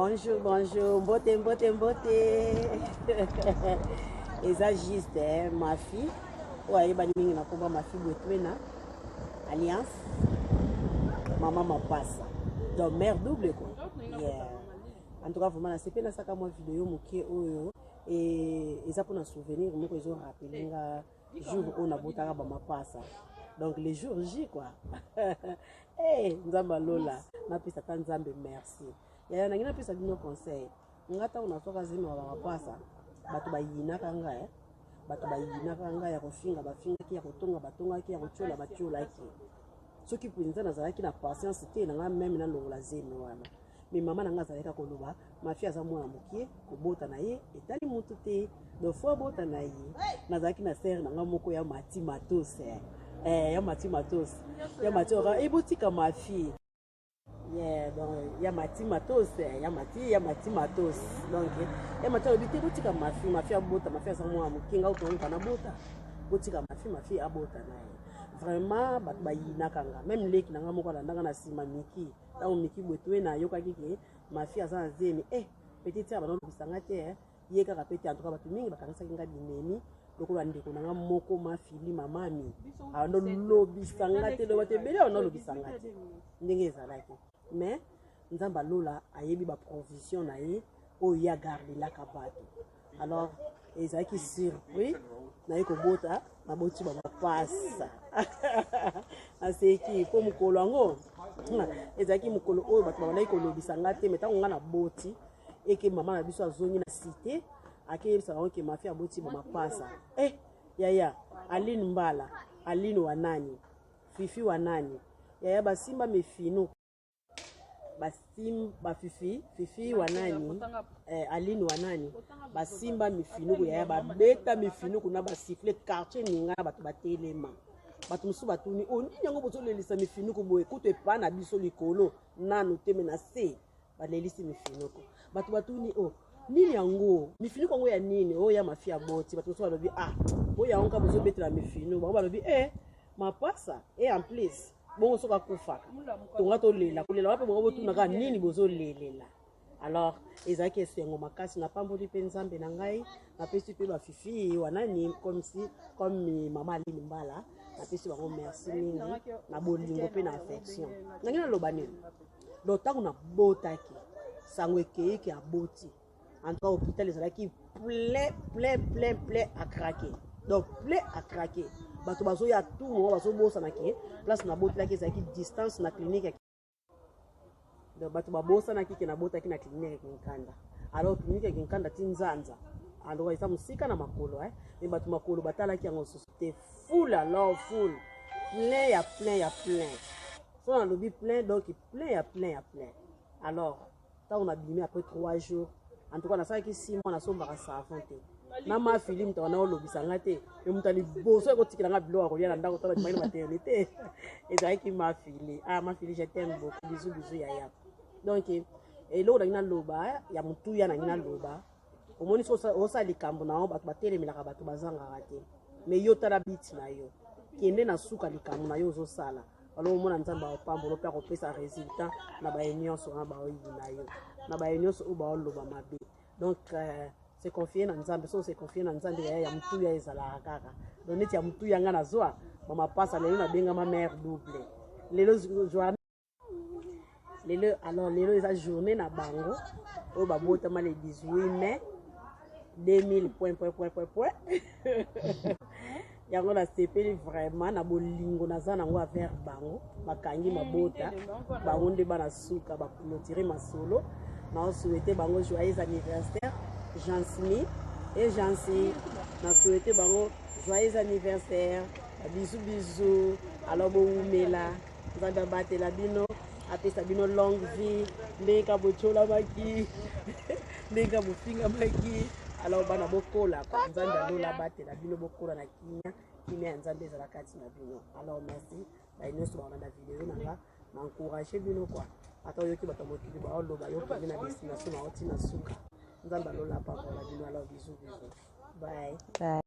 Bonjour, bonjour, mbote, mbote, mbote. Eza juste eh, ma fille oyo ayebani mingi na komba ma fille Bwetwena Alliance Mama Mapasa. Donc mère double quoi. Yeah. En tout cas vraiment nasepeli nasaka mwa video moke oyo e eza mpona souvenir moko ezo rappeler nga jour oyo nabotaka bamapasa donc le jour J quoi. Hey, Nzambe alola napesa ata Nzambe merci. Yaya nangi napesa bino conseil, nga ntango nazwaka zemi ya bamapasa bato bayinaka nga eh. Bato bayinaka nga ya kofinga bafingaki, ya kotonga batongaki, ya kotiola batiolaki. Soki mpenza nazalaki na patience te na nga meme nalongola zemi wana. Mais mama na nga azalaki koloba mafi aza mwana mokie, kobota na ye etali mutu te, donc faut abota na ye. Nazalaki na sere na nga moko ya Mati Matos eh, ya Mati Matos, ya Mati ora ebotika mafi. Yeah, donc ya Mati Matos, ya Mati, ya Mati Matos. Donc ya Mati alobi te botika mafi, mafi abota, mafi aza mwana mokie, nga otoyoka nabota, botika mafi, mafi abota na ye. Vraiment bato bayinaka nga, même leki na nga moko alandaka na nsima Miki. Ntango Miki Bwetwe nayokaki ke mafi aza na zemi, eh petite sœur banolobisa nga te eh, ye kaka pe te. En tout cas bato mingi bakangisaki nga binemi lokola ndeko na nga moko mafili mamami anolobisa nga te, bato ebele anolobisa nga te ndenge ezalaki. Mais Nzambe alola ayebi ba provision na ye oyo ye agardelaka bato. Alors ezalaki surpris naye kobota, naboti bamapasa naseki mpo mokolo yango ezalaki mokolo oyo bato babandaki kolobisa nga te. Mais ntango nga naboti eke mama na biso azongi na cité, akeyebisa bango ke mafi aboti bamapasa. Eh yaya Aline Mbala, Aline wanani, Fifi wanani, yaya basimba mefinu basim bafifi Fifi wanani eh, Aline wanani basimba mifinuku yaya, babeta mifinuku na basifle quartier ninga, bato batelema. Bato mosusu batuni o nini yango bozolelisa mifinuku boye, kutu epa na biso likolo nanu te, me na se balelisi mifinuku. Bato batuni o nini yango mifinuku yango ya nini oyo ya mafi ya boti. Bato mosusu balobi ah oyo yango kaka bozobetela mifinu. Bango balobi eh mapasa e en plus bongo soki akufaka tonga tolela kolela wapi, bongo botunaka nini bozolelela. Alors ezalaki esengo makasi, napamboli mpe Nzambe na ngai, napesi mpe bafifi wanani comme si comme mama Aline Mbala, napesi bango merci mingi na bolingo mpe na affection. Nangi naloba nini, donc ntango nabotaki sango ekeyiki aboti, en tout cas hôpital ezalaki plein plein plein plein à craquer, donc plein à craquer. Bato bazoya tout moment, bazobosana ke place nabotelaki ezalaki distance na clinique. Donc bato babosanaki ke nabotaki na clinique ya Kinkanda. Alors clinique ya Kinkanda ti Nzanza alors eza mosika na makolo eh. Me bato makolo batalaki yango susu te, full. Alors full plein ya plein ya plein, so nalobi plein, donc plein ya plein ya plein. Alors ntango nabimi après 3 jours, en tout cas nasalaki 6 mois nasombaka savon te na mafili, moto wana olobisa nga te. Me moto ya liboso ekotikela nga biloko ya kolia na ndako tala bimaki na maternité ezalaki mafili. Ah mafili, je t'aime beaucoup, bisou bisou yaya. Donc eloko nangi naloba ya motuya, nangi naloba, omoni so osala likambo na yo, bato batelemelaka, bato bazangaka te. Mais yo tala biti na yo, kende na suka likambo na yo ozosala, alors omona Nzambe akopambola mpe akopesa résultat na baye nyonso wana baoyina yo, na baye nyonso oyo baoloba mabe. Donc se confier na Nzambe. So se confier na Nzambe yaya, ya motuya ezalaka kaka. Donc neti ya motuya nga nazwa bamapasa, lelo nabengama mère double lelo lelo. Alors lelo eza journée na bango oyo babotama le 18 mai 2000 point point point point point. Yango nasepeli vraiment na bolingo naza nango envers bango. Bakangi mabota bango nde bana suka baclôturer masolo. Naosouhaite bango joyeux anniversaire, Jansmi et Jansi. Nasouhaite bango joyeux anniversaire, bisou bisou. Alors bowumela, Nzambe abatela bino, apesa bino longue vie ndenge ka botyolamaki, ndenge ka bofingamaki. Alors bana bokola, Nzambe alola abatela bino, bokola na kimia, kimia ya Nzambe ezala kati na bino. Alors merci baye nyonso bakolanda video na nga, na encourage bino kua ata oyoki bato ya mokili baoloba, yo kende na destination na oti na suka. Nzambe alola apambola bino. Alors bisou bisou, bye, bye.